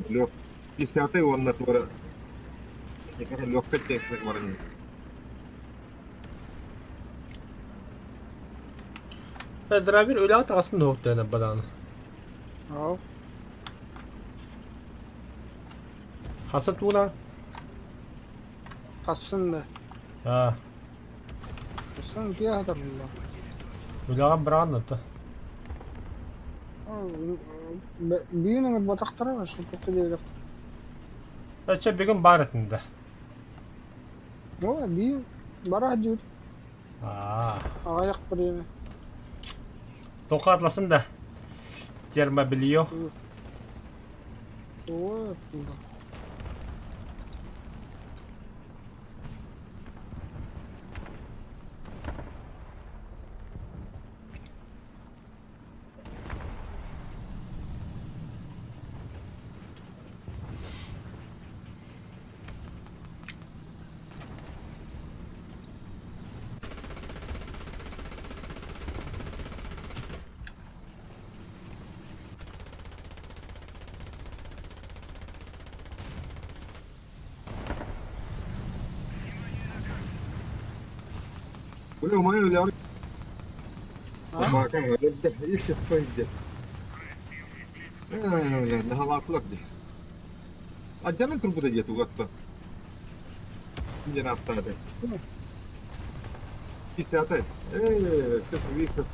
Лёг десятый уонна туора легкой техник баран Драйвер үлэҕэ таҕыстым да бадааны. Ау. Хаса тууна? Хассын да. Аа. Хассын киэ хатарылла. Үлэҕэ быраҕан да. Бүгүн ыҥырбатахтара, суппукка диэбитэх. Өчө бүгүн баар этин да. О, биир бара сылдьыбыт. Аа. Аҕыйах время. Тоққа атласын да. Термобелье. Ой, Бля, умайын үлэҕэр Мака эрдэ ис сойдэ. Э, наһалаатылар дии. Адьанан турбута дии тугатта. Диэн ааттаата. Десятый. Э, все видишь.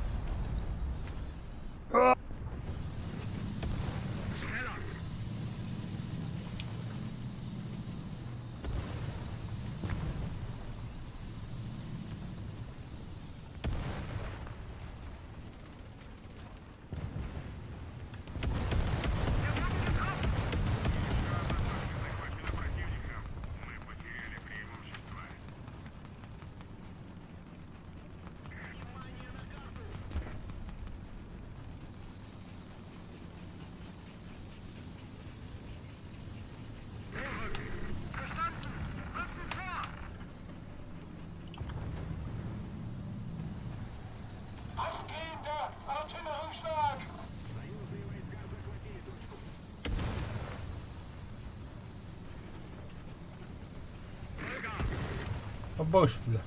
Побольше, бля.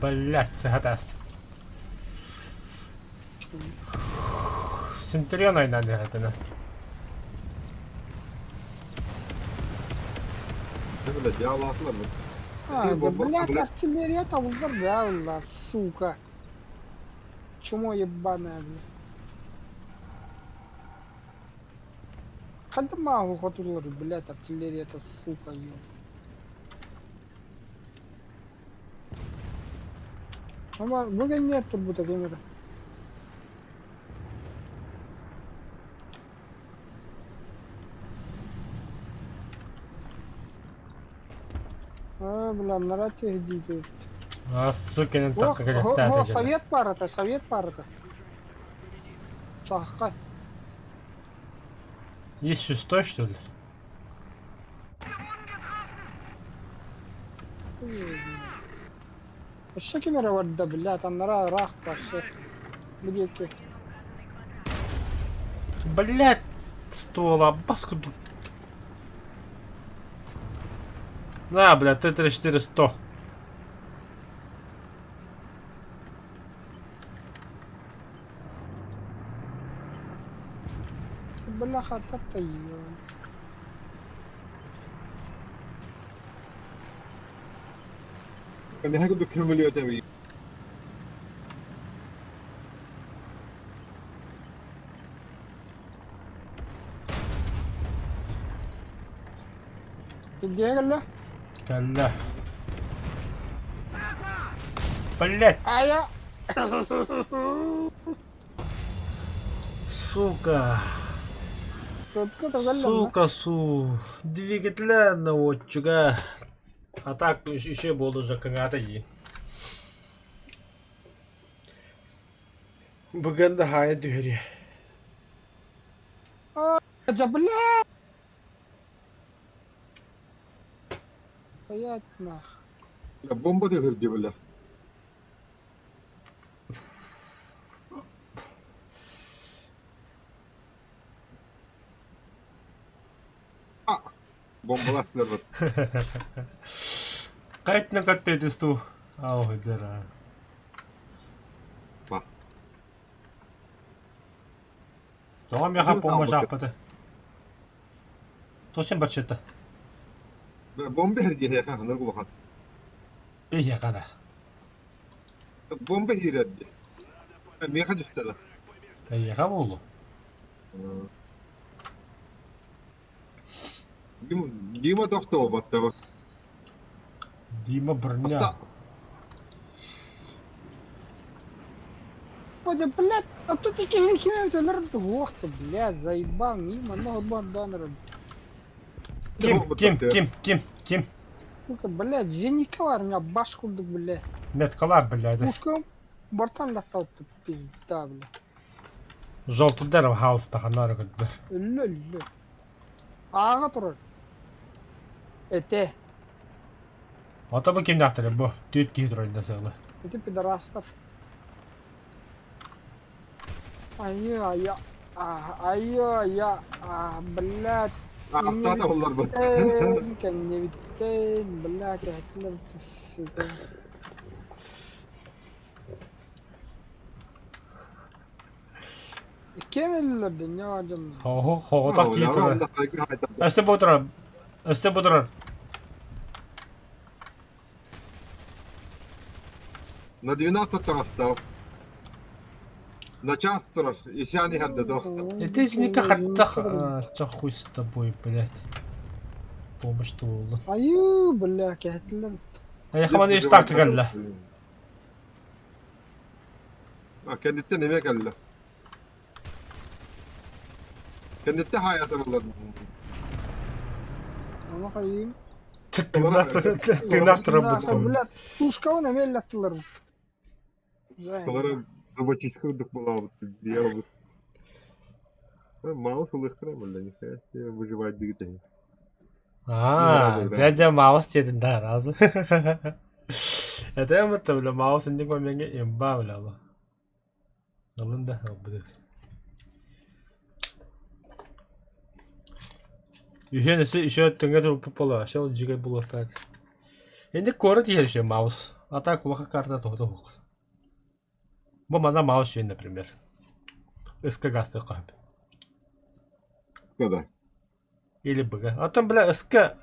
Блять, це ГТС. Центурион айна не Бля, дьаалаатылар. А, да, блядь, артиллерия там взорвала, сука. Чмо ебаное, блядь. Ханта магу хотулар, блядь, артиллерия-то, сука, ё. Ама бүгін нет тут будет камера. А, бля, нара теhdit. А, сука, О, так о, совет парата, совет парата. Сахка. Есть шестой, что ли? Өссө ким эрэ барда, блядь, аннара ыраах барсы. Бу диэки. Блять, ствола, баску. На, бля, Т-34 100. Бляха, та-та ё. Миэхэ курдук көмөлүөтэ эбии. Илдьэ кэллэ? Кэллэ. Блять, Айа! сука. Сытка да кэллэ Сука, су. Двигателя наводчика. А так еще буолу уже кыҥаата дии. Бүгүн да хаайа түһэриэ. Да бля! Стоять нах. Бомба түһүрдү бля. Бомбалаах сылдьар. Кайтна көттөйтүстүү ау дьара. Ба. Тоҕо миэхэ помощь аахпата? Тосин барчыта. Бомба иһэрдиэхэ ханар улахан. Биһиэхэ да. Бомба иһэрдиэ. Миэхэ түстэ да. Эйиэхэ буолуо. Дима тохтообот. Дима броня. Господи, блядь, а тут такие Ох ты, блядь, заебал, мимо, ногу бандонер. Ким, ким, ким, ким, ким? Сука, блядь, зенитка бар, у меня башку, блядь. Меткалар, блядь. Пушка бортан лақталыпты, пизда, блядь. Жолтудар хаалыстаханнар көрдөр. Өллө, өллө. Ааҕа турар. Этэ. Ото бу кимнээхтэрэ бу? Түөрт киһи турар да сыалы. Ити пидорастар. Айы, айа, айы, айа, блядь. Аптаата булларбын. Кэннибиттэн, блядь, кэһэтилэр, сука. Иккиэн өллүлэр да, не дьон. Хоһу, хоҕотох киһи турар. Өстө бу турар. Өстө бу турар. На 12 таҕыстаах. На час турар. Исян иһэрдэ дохта. Это изника хаттах. Чё хуй с тобой, блядь. Помощь туолла. Айыы, бля, кэһэтилэр. Айха маны үс так кэллэ. А кэнниттэн эмиэ кэллэ. Кэнниттэн хаайата буллар. Ама хайыым. Тыыннаах турар Бля, тушкабын эмиэ ыллаттылар. Олары роботический курдук буолаабыт диэбит. Маус ылыахтара буолла, нихуя себе выживать диги Аа, дядя Маус диэтин да разы. Это я бля, Маус инник момеҥҥа имба бля Ылын да ылбыт. Үһүөн өссө еще тэҥҥэ турбут буолуо, вообще ол дьиҥэ буолуохтаах. Инник куорат иһэр еще Маус. А так улахан карта тоҕо суох. Бу манна Маус дьиэн, например. СК гастыахха сөп. Да. Или БГ. Оттон, бля, СК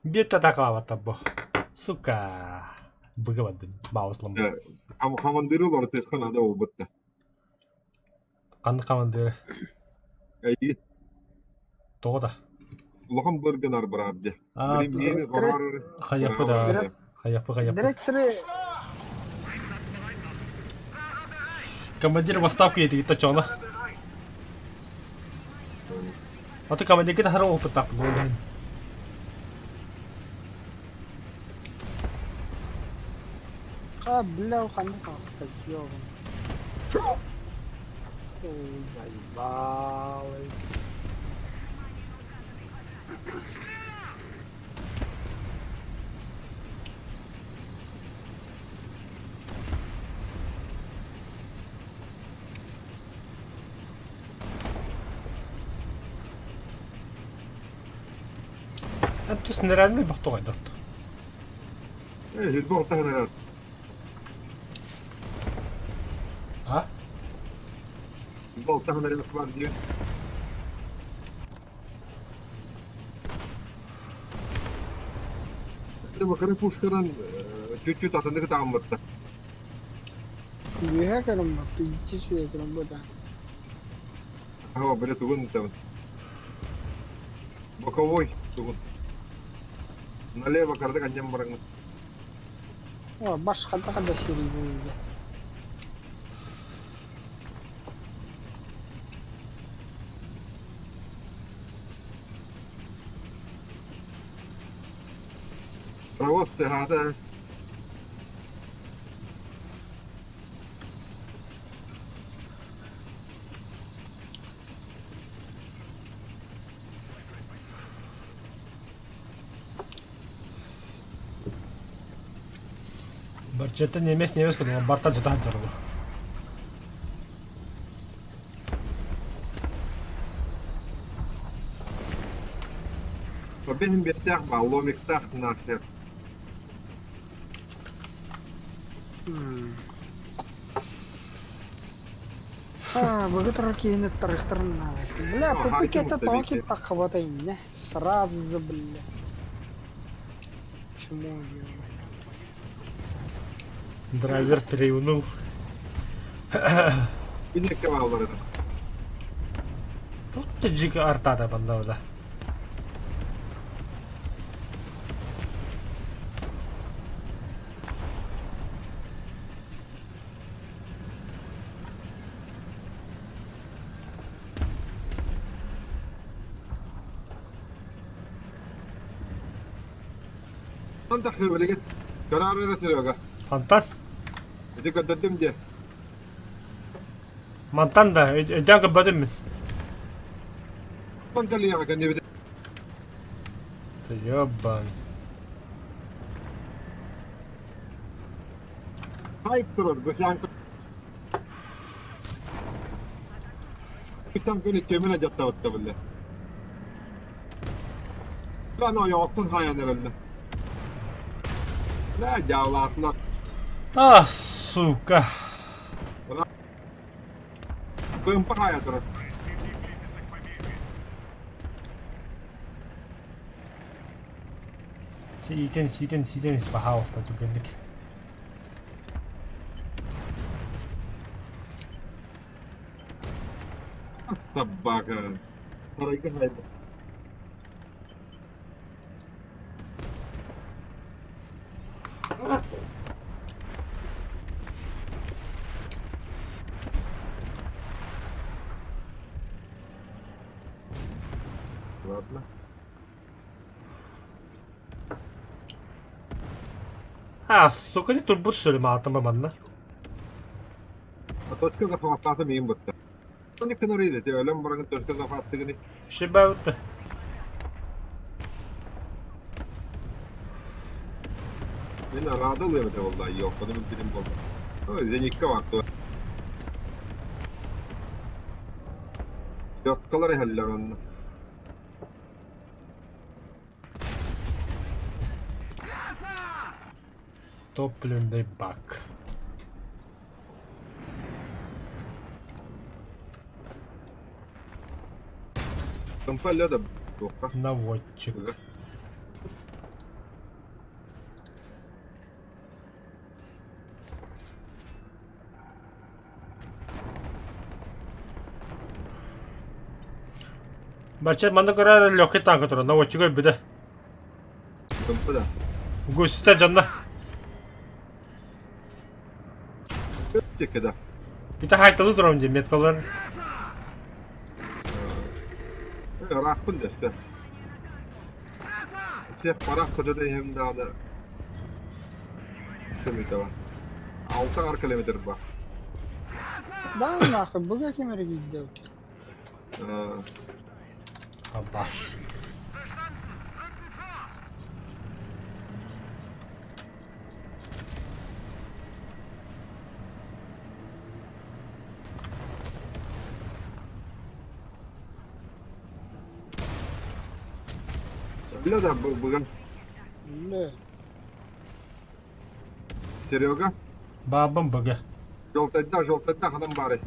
биир да атаакалаабаттар бу. Сука. БГ бардым. Маус ламмыт. Хамандыры олорутуохха наада буолбут да. Ханнык хамандыыры? Эйи. Тоҕо да? Улахан быргынар быраап дьэ. Аа, Билин миини короор хайаппы да. Хайаппы, хайаппы. Директоры Командир в отставку едет, точно. А ты командир кита хара опыт так голен. А, бля, ханнык таҕыста, ёбан. Ой, заебалый. Тус нэрэнни бохтоҕойдот. Э, Hilbor таһынан А? Hilbor таһынан бар диye. Бакары пушканан чуть-чуть атынныгы тааммытта. Үөһэ көрөн пииччи сүө көрөн бу да. Ага, бile тугун там. Боковой тугун. Налево карды канням бараңы. О, баш ханта ханда сири буйда. Паровоз тыһаата. Барчата немес немес кудуга бартан жата жарылы. Побегин биэстээх баа, ломиктаах нахер. А, быгы киһини тарыхтарын наада. Бля, пупикета тоҕо киттаххабата иннэ. Сразу, бля. Чмо ё. Драйвер переунул. Кинекке бааллар этэ. Тут ты дьико артата бандауда. Антах билигин көрөр эрэ Серега. Антан? Ити көрдөрдүм дии. Мантан да өйдөөн көрбөтүм мин. Антон кэлиэҕэ кэннибит. Ёбан. Хайп турар гусянка. Гусянка кемine жаттабытта билле. Lan o yoqtan hayan эрэллэ. Ла дьаалаатылар. А, сука. Бымпа хайа турар. Сиитен, сиитен, сиитен, пожалуйста, түгэнник. Собака. Сарайга хайда. Ладно. А, сука, не турбут, что ли, маатым манна? А точка захваттаата миин бытта. Они кынарыйды, те өлөн барагын точка захваттыгыны. Шибаутта. Мен арада ылыам этэ буолла, йооппаны билбитим буолла. Ой, зеникка бар туо. Тёткалар иһэллэр онно. Топливный бак. Тымпа эллэ да туохха. Наводчик. Бача манна көрөр легкий танка турар, наводчик өлбүтэ. Тымпа да. Густя дьонно. Текке да. Ити хайталы турам дии меткалар. Ыраахпын дэстэ. Всех парах көтө иһим даҕаны километр Алта километр ба. Да нахуй, быга ким эрэ киирдэ. Абаш. Бля да быган. Бля. Серега. Баабын быга. Жолтайда, жолтайда ханан бары.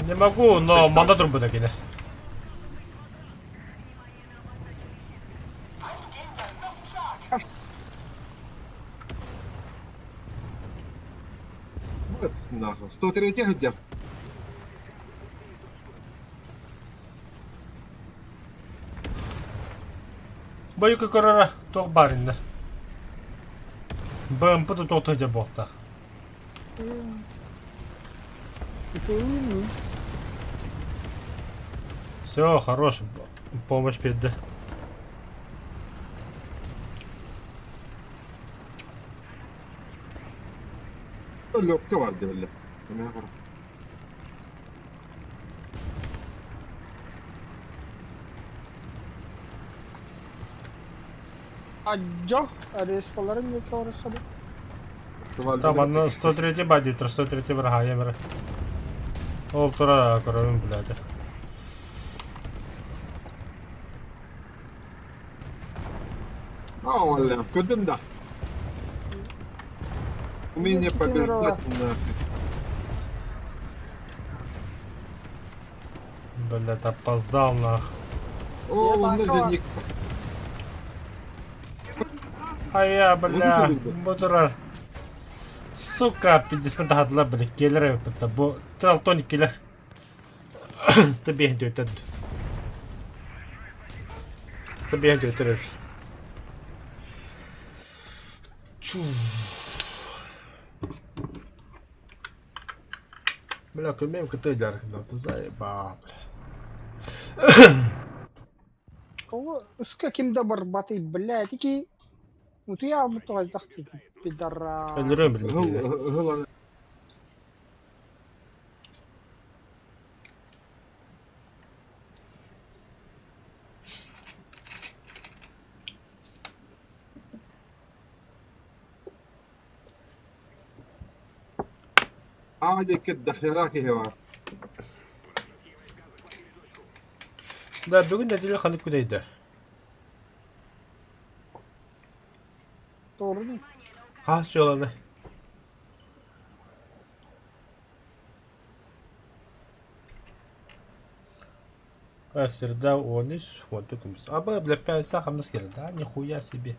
Не могу, но манда турбута кини. Вот нахуй. 103 где? Бойко көрөрө туох баар иннэ? БМП да туох сылдьар буолта. Итилиин Все, хорош, помощь биэрдэ. Легко бар дииллэр. Адьо, ареспаларын диэки ороххо Там одно 103 бадитр, 103 врага, емер. Ол тура көрөбүн блядь. А, көрдүм да. Умение побеждать нахуй. Блядь, опоздал нах. О, он на А я, бля, бутурар. Сука, 50 тахадылар, бля, келер эбит бу Талтоник келер. Ты бейін төтен. Ты бейін төтер. Чу. Бля, көмем кытай жарқында, ты заебал, бля. Өскө кимде бар батый, блядь, ики. Утуя албыт тоҕойдох пидора. Өлөрөм билбит. Аадекке дохера киһи бар. Да, бүгүн нэдиэлэ ханнык күнэйдэ? Doğru. Хаас дьыаланы. А, среда 13, 19. А, бля, 5 сахамыз келді, да? Нихуя себе.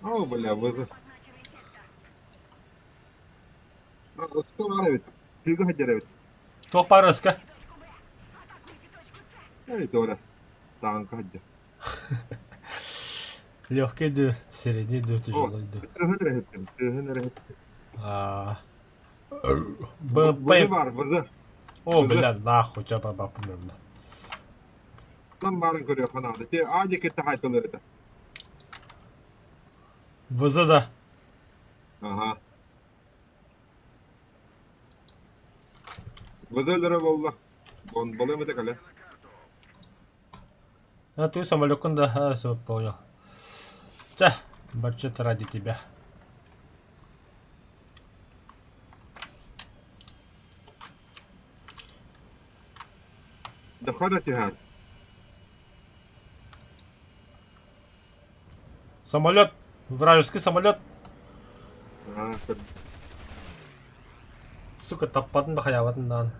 О, бля, вызов. Ысқа бар эбит. Тыга хадер эбит. Туох баар ыска? Эй, Дора. Таңка хадер. Легкий да, средний да, тяжелый да. Тыгын рехеттим, тыгын рехеттим. А. Вызы БМП. бар, вызы. О, бля, нахуй, чапа бапымын. Там барын көрüyor ханады. Те аадекке тахайтылыр это. ВЗ да. Ага. Вызылары болла. Он болы мы кале. А ты самолёкон да, а, все, понял. Тя, бачет ради тебя. Дахара тихар. Самолет, вражеский самолет. Сука, таппадым да хаябатын дан.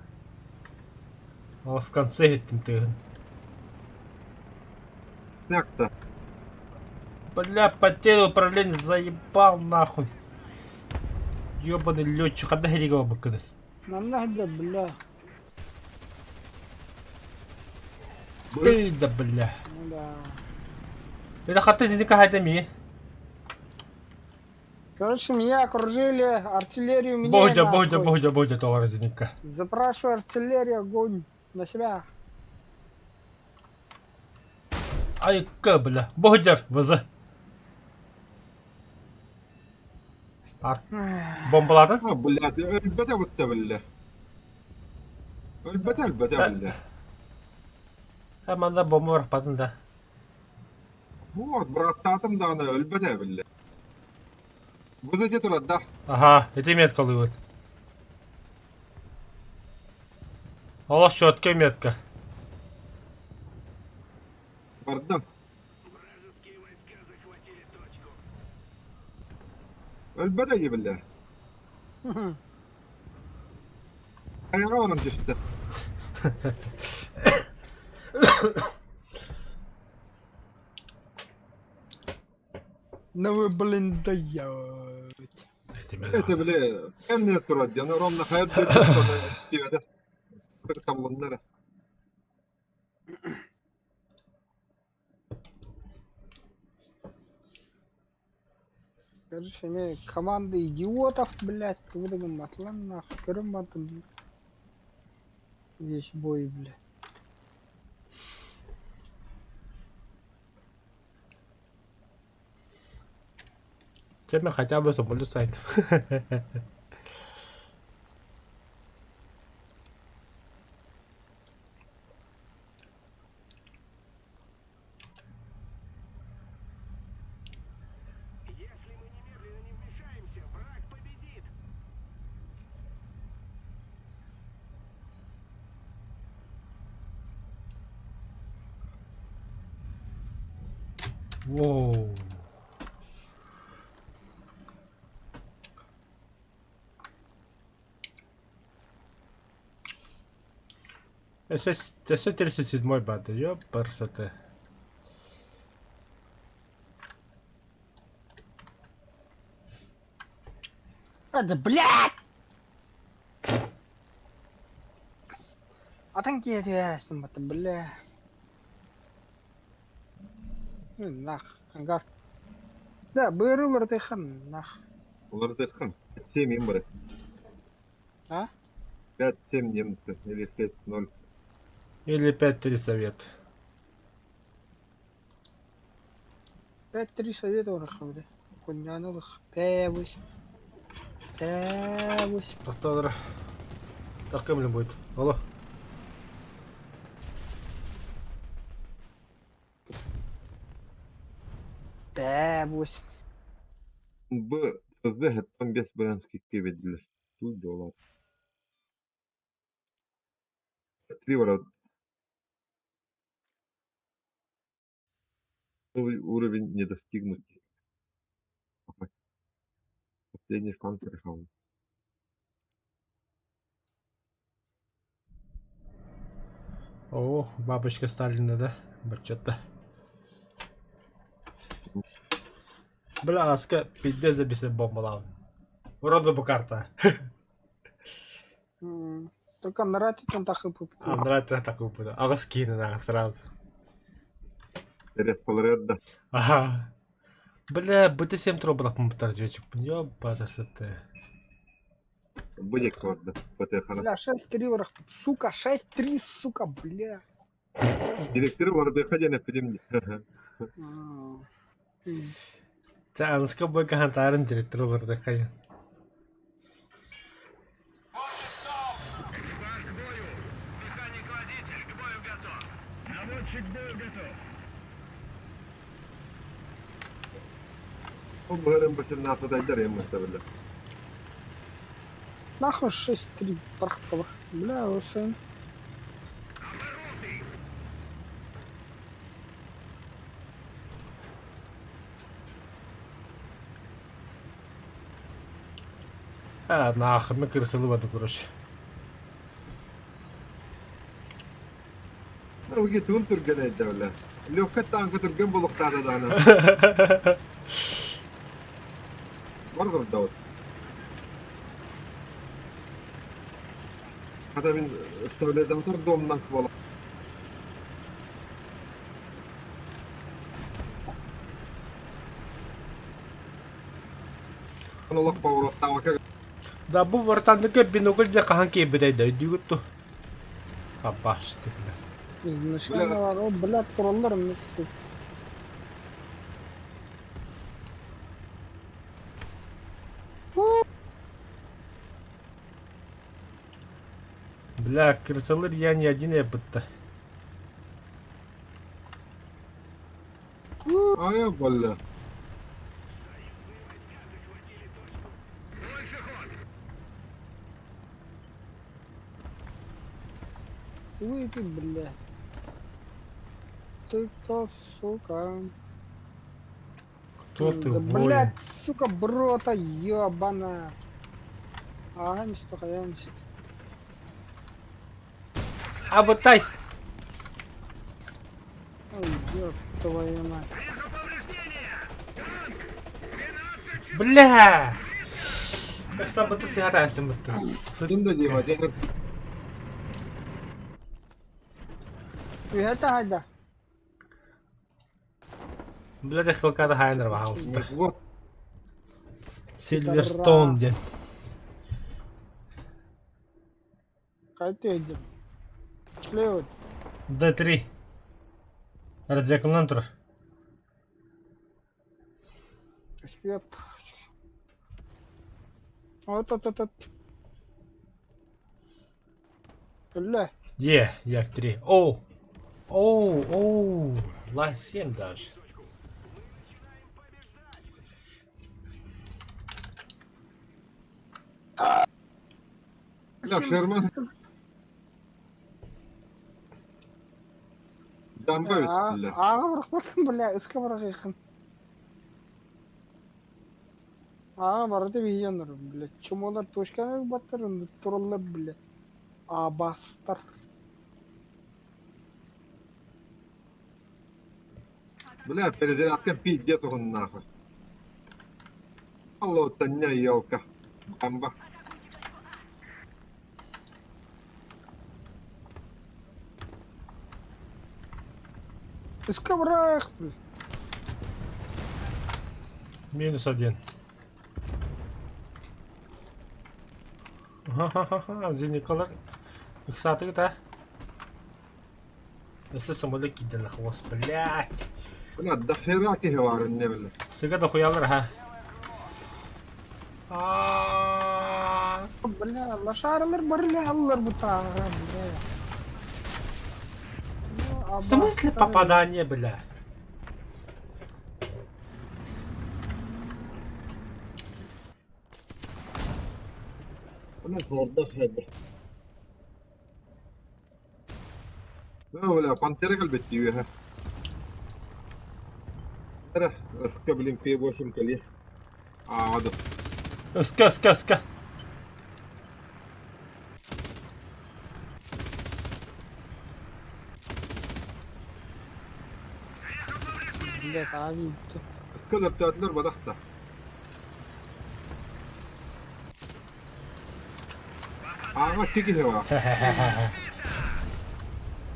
Ал в конце еттим тыгын. Так-то. Бля, потеря управления заебал нахуй. Ёбаный летчик, когда херигова быкыды. Манна хадер, бля. Ты да бля. Ну да. Это хаты зиника хайда ми. Короче, меня окружили, артиллерию меня Бодя, нахуй. бодя, бодя, бодя, товар зиника. Запрашиваю артиллерию, огонь на себя. Ай, ка, бля. Бодяр, ВЗ. А, бомбаладың? А, блядь, өлбөтө бутта бля. Өлбөтө, өлбөтө бля. А, манда бомба бар, падын да. Вот, браттатым да аны өлбөтө бля. Вызыте турат да. Ага, эти метка лывыт. Аллах четкая метка. Бардым. Өлбөтө бля. Аяга баран түстү. Ну вы, блин, даете. Это бля, кенне турат, яны ровно хаят бөтө истибеде. Таблоннары. Короче, не, команда идиотов, блядь, тугудагын матлан нахуй, көрүм батын. Весь бой, блядь. Тебе хотя бы соболю сайт. Если мы немедленно не вмешаемся, враг победит. Воу. Өссө 37 баата, ёпарсаты. А, да блядь! Атын киһи түһээстим бата, бля. Нах, ангар. Да, быары уларытыаххын, нах. Уларытыаххын. 7 им бары. А? 5-7 немцы или 5-0. Или 5-3 совет. 5-3 совет орахабыды. Куннянылых. Пэвысь. Пэвысь. Тохтолор. Такым будет. Алло. Пэвысь. Б. ТЗ там без баян скидки видели. Тут дела. Три ворота. Новый уровень не достигнут. Последний шанс решал. О, бабочка Сталина, да? Бачата. Бля, аска пиздец забисе бомбалаан. Вроде бы карта. Только нратитон тахы А нравится такой буду. Ага скины на сразу. Респалредда. Ага. Бля, БТ-7 тробалах разведчик. Ёбатасы ты. Будет корда. ПТХ. Бля, 6-3 враг. Сука, 6-3, сука, бля. Директор варды ходя на Ча, аныска бойка хантарын директор оларды хайын. Экипаж к бою! Механик-водитель к бою готов! Наводчик к бою готов! Бу 18 айдар еммәтә. Нахуй 6-3 прахтовых. Бля, сын. Обороты! А, нахуй, мы крысылы короче. Уги тун түрген әйдә бля. Легкая танка түрген булыктады да аны. Бар гырда. Хата мин вставляйдан тур домнан бола. Олох повороттаҕа Да бу вартандыка бинокль де хахан киэбитайда дүйгүтту. Абашты. Изначально, о, блядь, троллар вместе. Бля, крысалыр я не один я бытта. Ая болла. Больше ход! Выпей, бля. Ты кто, сука? Кто ты, Да, воин? блядь, сука, брота ёбаная. Ага, не что, я не что. Абытай! Ой, ёб твою мать. Вижу повреждения! Танк! 12 Бля! Сам ты сыграешься, ты. Ким да дима, ден Это хайда. Бля, да хилкада хайнер вахалста. Вот. Сильверстоун ден. Хайда идем. Слева. Д3. Развекунан тур. Слева. Вот, вот, вот, вот. Бля. Е, як 3. Оу. Оу, оу. Ла 7 даже. Да, Шерман. Дамба эбиттиллэр. Ааҕа бырахпаккын, бля, ыска быраҕыаххын. Аа, барыта биһиги дьоннор, бля, чумолар точканы ылбаттар, тураллар, бля, абастар. Бля, перезарядка пиздец уһун нахуй. Алло, не елка. Бамба. Ыска бырах, бля. Минус один. Ха-ха-ха, Зеникалар. Иксатыгыт а? Өссө самолет киирдэ нахуй, блядь. Бля, до хера киһи баар иннэ бile. Сыга да хуялар ха. А. Бля, лошаралар бары аллар бутааҕа, бля. Ну, В смысле абастар. попадание, бля? Бля, хорда хайда. Бля, пантера кэлбит үөһэ. Эрэ, ыска блин П8 кэлиэ. Ааҕа Ыска, ыска, ыска. Бля, таҕа Ыска өлөртөөтүлэр бадахта. Ааҕа икки киһи баар.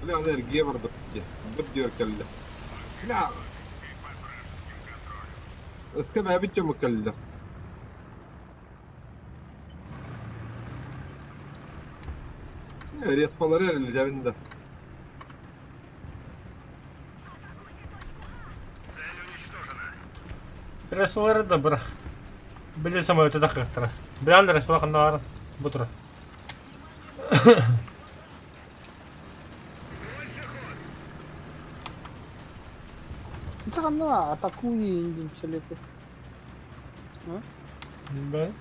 Бля, аны эргийэ барбыт дии. Быт диэр кэллэ. Бля, ыска бэйэбит дьоммут кэллилэр. Респалары эрэллэбин да. Цель уничтожена. Респалары да бырах. Били самолеты да кыахтара. Билан респала ханна бу турар. Больше ход. Это ханна атакуй индин челеку. Б.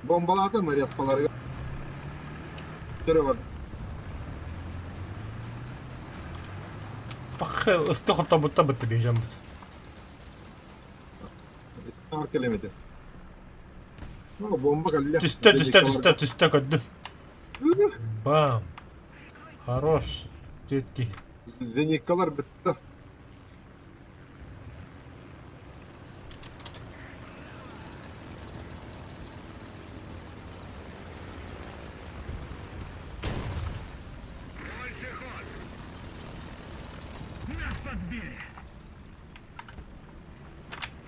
Бомбалаатым респаларга. Түрө бар. Бах, ыска хоттобутта бытты бейжаммыт. Бар кэлэмити. Ну, бомба кэллэ. Түстэ, түстэ, түстэ, түстэ көрдүм. Бам. Хорош. Тетки. Зениткалар бүттэ. Больше ход. Нас подбили.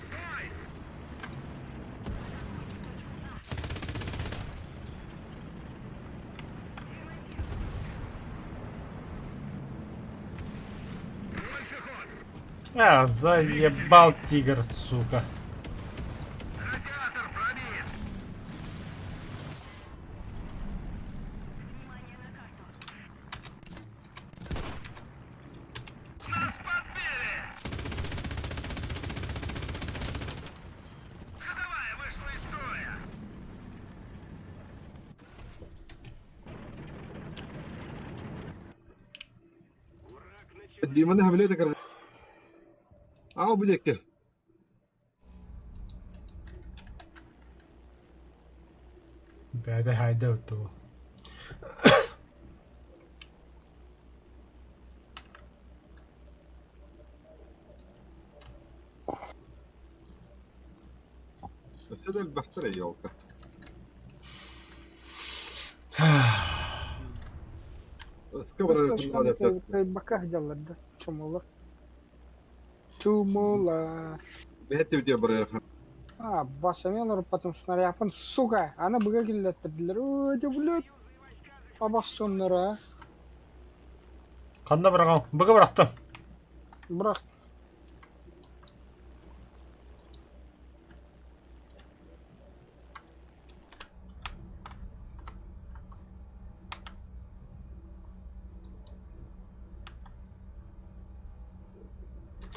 Стой! Больше ход. А, заебал тигр, сука. Радиатор пробит. Нас подбили! Ходовая вышла из строя. Диманы хамле да Аа, бу диэки. Бэдэ хайда уту. Өссө да элбэхтэр елка. Ыска барар Бака дьаллар да, чумолар. Чумолар. Бэйэтэ үтүө барыаха. А, басамелар потом снарядын, сука, аны быга киллэттирдилэр. Ой, да, блядь. Абассоннар, а. Ханна быраҕан? Быга бырахтым. Бырах.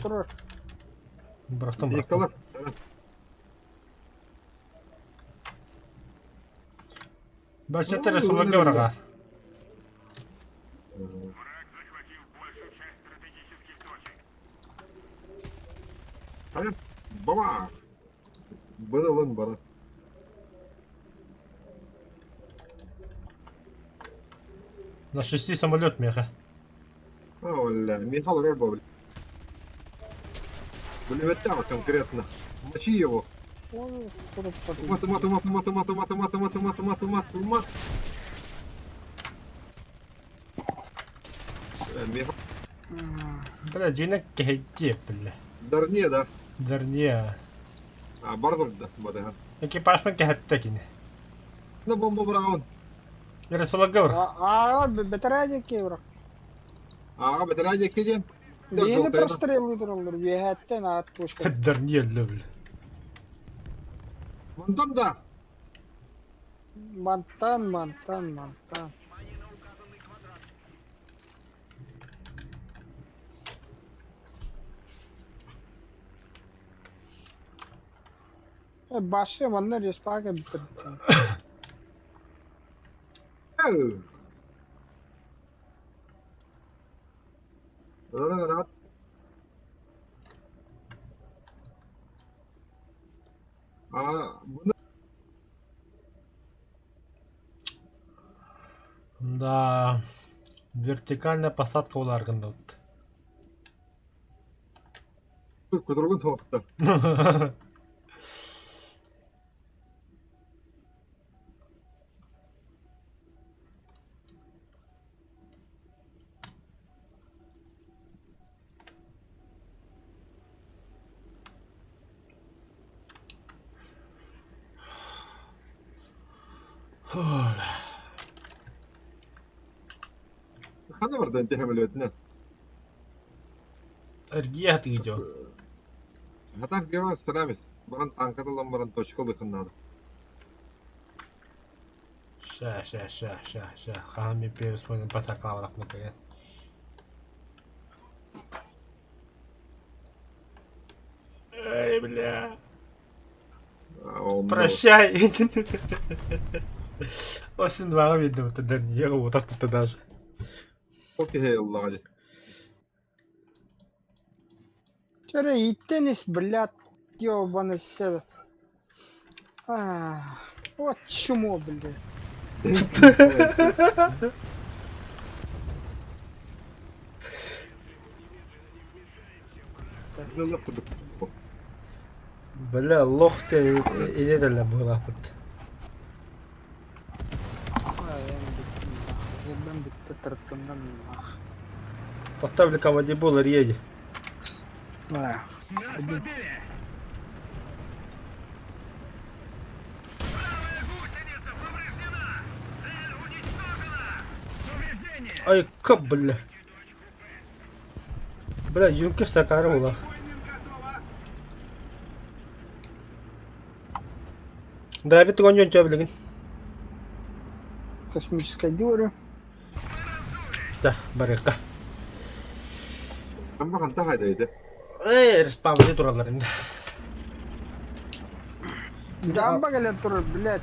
Турар. Бырахтым, бырахтым. Николай. Бачча респаларга быраҕа. Бын ылын баран. На шести самолет меха. Оля, Миха олорор буолла. Пулеметтээх конкретно. Мочи его. Умат, умат, умат, умат, умат, умат, умат, умат, умат, умат, умат, умат. Миха. Бля, дьиҥэ кэһэйдиэ, бля. Дарне, да? Дарне. А, бар турда, бадаһан. Экипажпын кэһэттэ кини. На бомба быраҕын. Располагавр. Аҕа бэтэрээ диэки бырах. Аҕа бэтэрээ диэки диэн. Биһини простреллыы тураллар үөһээттэн аат точка. Дарне бля. Мантан да. Мантан, мантан, мантан. Башня манна респака бүтэрбитим. Рад. А, бұны Да, вертикальная посадка уларгын кутуругун соҕта. Ханна барда интиһэмэлиэтинэ. Эргийэ сатыы Хатар гева старамис. Баран танка талан баран точка лыхыннады. Ща, ща, ща, ща, ща. Хаһан мен переспойнун пасакалабарахпын деген. Эй, бля. Прощай. Осин два видно, вот тогда не вот так вот даже. Окей, ыллаҕа Вчера и теннис, блядь, ёбаный себе. А, вот чмо, блядь. Бля, лох ты и не дали была вот. Поставили команде было едет. Да. Ай, кап, бля. Бля, юнкер сакара була. Да, бит гонжон чөбүлүгүн. Космическая говорю. Да, барыка. Амма ханта хайдайды. Эй, респамды тураллар инде. Дамба тур, блядь.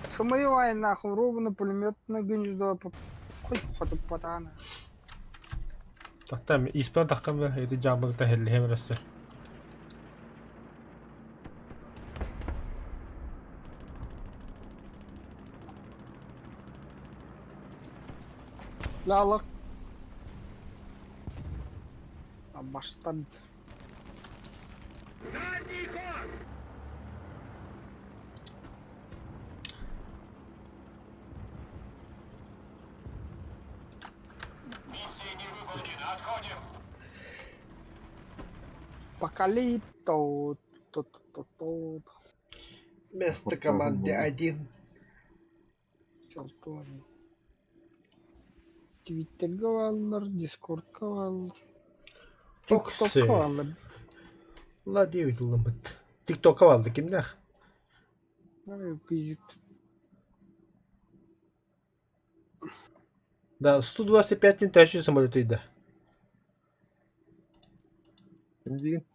Самоевай нахуй, ровно пулемет на гнездо. Хоть хоть потана. Тахта испан тахтам эти жамбы та хелли хемресе. Лалык. Баштан. Задний ход! Миссия не выполнена. Отходим. Покали то то то то Место команды один. Твиттерге бааллар, Дискордка бааллар, Оксе. ТикТокка бааллар. Ла девять лымыт. Тиктокка балды кимнах? Пиздит. Да, 125 тащи самолеты да. Ким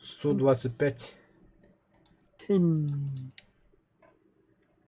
125. Хм.